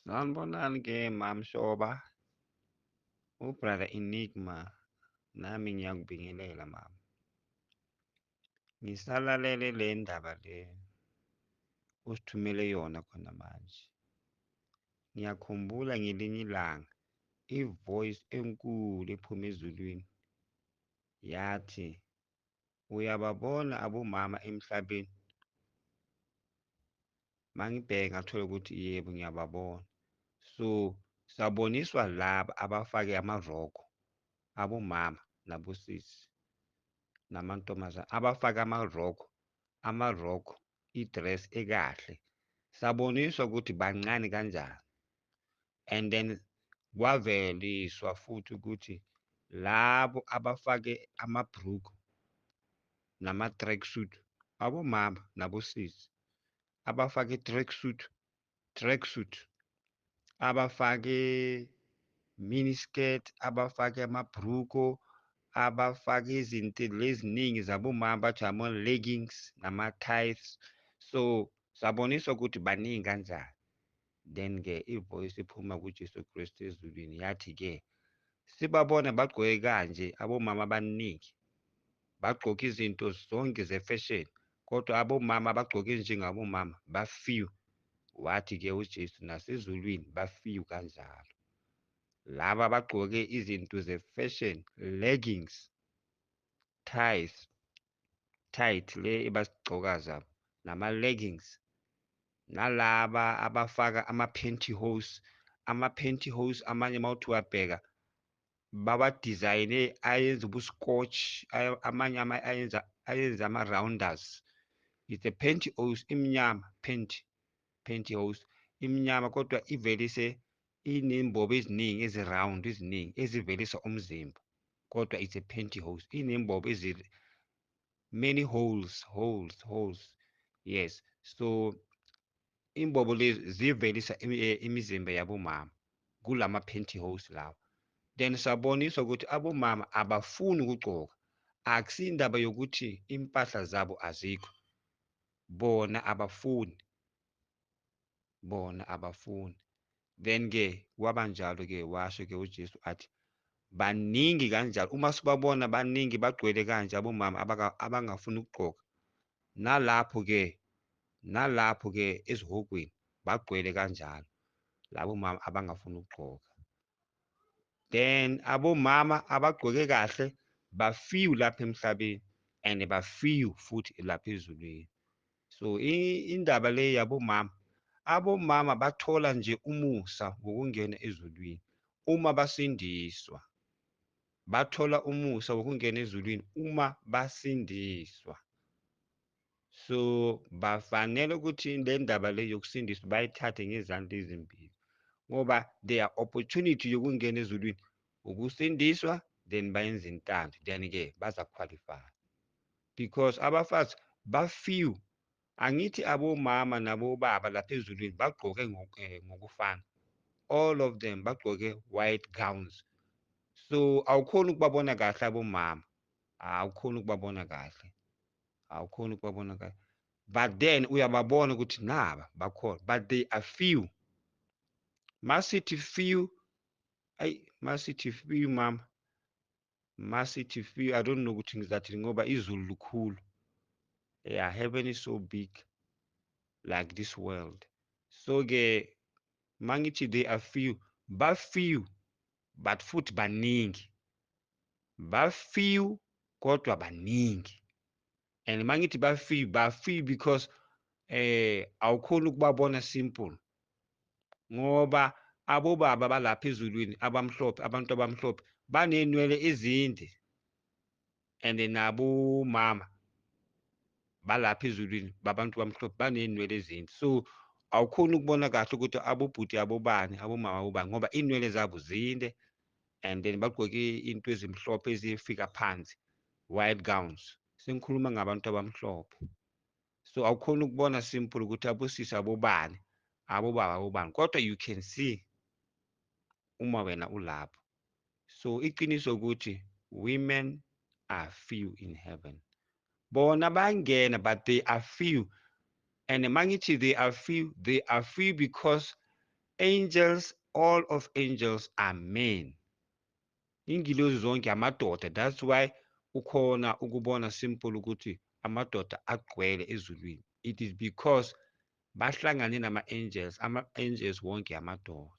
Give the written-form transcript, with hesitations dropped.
Sanibonani-ke MamShoba, u-Brother Enigma, nami ngiyakubingelela mama. Ngisalalele le ndaba le osithumele yona khona manje. Ngiyakhumbula ngelinye ilanga i-voice enkulu ephuma ezulwini yathi, uyababona abomama emhlabeni? Uma ngibheka ngathola ukuthi yebo, ngiyababona. So, saboniswa laba abafake amaroko, abomama nabosisi namantombazane abafake amaroko, amaroko, i-dress ekahle. Saboniswa ukuthi bancane kanjani and then kwaveliswa futhi ukuthi labo abafake amabhruku nama-tracksuit, abomama nabosisi abafake i-tracksuit, tracksuit, abafake mini skirt, abafake amabhruko, abafake izinto leziningi zabomama bathi ama-leggings nama-tights. So saboniswa ukuthi baningi kanjani. Then-ke i-voice iphuma kuJesu Kristu ezulwini yathi-ke, sibabona bagqoke kanje abomama abaningi, bagqoke izinto zonke ze-fashion, kodwa abomama abagqoke njengabomama ba-few. Wathi-ke uJesu nasezulwini ba-few kanjalo. Laba abagqoke izinto ze-fashion, leggings, ties, tight le ebasigcoka zabo, nama-leggings, nalaba abafaka ama-pantyhose, ama-pantyhose amanye uma uthi uyabheka bawadizayine ayenza ubu-scotch, amanye ayenza ama-rounders. It's a pantyhose imnyama, pantyhose imnyama kodwa ivelise inembobo eziningi ezi-round eziningi ezivelisa umzimba, kodwa it's a pantyhose inembobo many holes, holes, holes. Yes, so imbobo lezi zivelisa imizimba yabomama kulama pantyhose lawa. Then saboniswa ukuthi abomama abafuni ukugcoka, akusindaba yokuthi impahla zabo azikho, bona abafuni, bona abafuni. Then-ke kwabanjalo-ke, washo-ke uJesu athi baningi kanjalo, uma sibabona baningi bagcwele kanje abomama abangafuni ukugqoka, nalapho-ke, nalapho-ke esihogweni bagcwele kanjalo labo mama abangafuni ukugqoka. Then abomama abagqoke kahle ba-few lapha emhlabeni and ba-few futhi lapha ezulwini. So indaba le yabomama, abomama bathola nje umusa wokungena ezulwini uma basindiswa. Bathola umusa wokungena ezulwini uma basindiswa. So bafanele ukuthi le ndaba le yokusindiswa bayithathe ngezandla ezimbili, ngoba their opportunity yokungena ezulwini ukusindiswa, then bayenze intando, then-ke baza-qualify. Because abafazi ba-few, angithi abomama nabobaba lapha ezulwini bagqoke ngokufana, all of them bagqoke white gowns. So awukhoni ukubabona kahle abomama, awukhoni ukubabona kahle, awukhoni ukubabona kahle, but then uyababona ukuthi naba bakhona, but they are few. Masithi few, ayi masithi few mama, masithi few, I don't know ukuthi ngizathini ngoba izulu likhulu. Yeah, heaven is so big like this world. So ke mangithi they are few, ba few but futhi baningi, ba few kodwa baningi. And mangithi ba few, ba few because awukhoni ukubabona simple, ngoba abobaba balapha ezulwini abamhlophe, abantu abamhlophe banenwele ezinde, and nabomama balapha ezulwini babantu bamhlophe banenwele ezinde. So awukhoni ukubona kahle ukuthi abobhuti abobani, abomama abobani, ngoba inwele zabo zinde and then bagqoke into ezimhlophe ezifika phansi, white gowns. Sengikhuluma ngabantu abamhlophe. So awukhoni ukubona simple ukuthi abosisi abobani, abobaba abobani, kodwa you can see uma wena ulapho. So iqiniso ukuthi women are few in heaven. Bona bangena but they are few. And mangithi they are few, they are few because Angels, all of angels are men. Ingilozi zonke amadoda. That's why ukhona ukubona simple ukuthi amadoda agcwele ezulwini. It is because bahlangane nama-angels, ama-angels wonke amadoda.